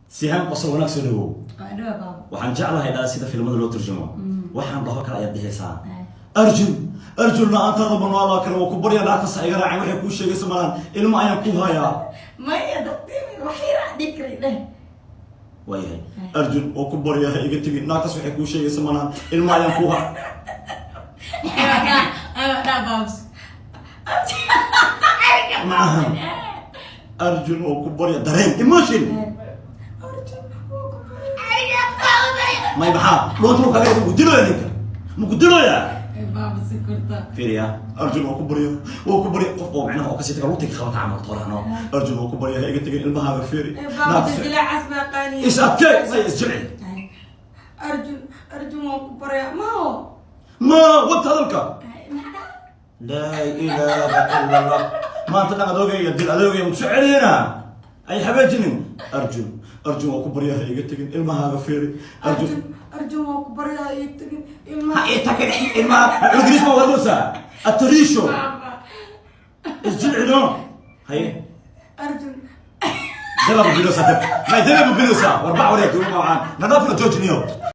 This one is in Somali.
Sihaan, qosol wanaag, soo dhawow. Waa dhawa, baaba. Waxaan jeclahay dhaa sida filmada loo turjumo. Waxaan dhaho kale ayaad dhihaysaa. Arjun, Arjun, la-aantaada ma noolaa kale. Waa ku barya, lacagtaas ha iga raacin. Waxay kuu sheegaysa malaan, ilmo ayaan ku hayaa. Maya, dadtii wax yar dhihi karay dheh. Waayahay. Arjun, waa ku barya, ha iga tegin. Naagtaas waxay kuu sheegaysa malaan, ilmo ayaan ku ha Dhaa, baabs. Maahan. Arjun, waa ku barya. Dareen, emotion. Arjun, waa ku barya. May, maxaa dhoonta mu kaga maku dilooya? Ninka maku dilooya. Baaba, si kurta. Fiiriya. Arjun, waa ku barya, waa ku barya. Qof oo macnaha oo kasii taga lugta ka qabata camal toorano. Arjun, waa ku barya, ha iga tegin. Ilmahaaga fiiri. Baaba, dildilaacas baa qaaniya. Is adkee, may, isjilci. Arjun, Arjun, waan ku baryaa mao. Ma wad hadalka. Laa ilaaha ila Allah. Maanta dhan adoogaya dil, adoogaya maku soo celiyena ay habeejinin. Arjun, Arjun, waa ku barya, ha iga tegin. Ilmahaaga fiiri, Arjun. Arjun, Arjun, waan ku baryaa, iga tegin. Ha Ilmaha. ii tagin ilmaha. Ingiriis ma wadoosa atarisho. Baaba. Isjilcino, haye. Arjun. Daba bilosa, dab may daba bilosa. Warbac wareeg, waxaan nadaafna joojiniyo.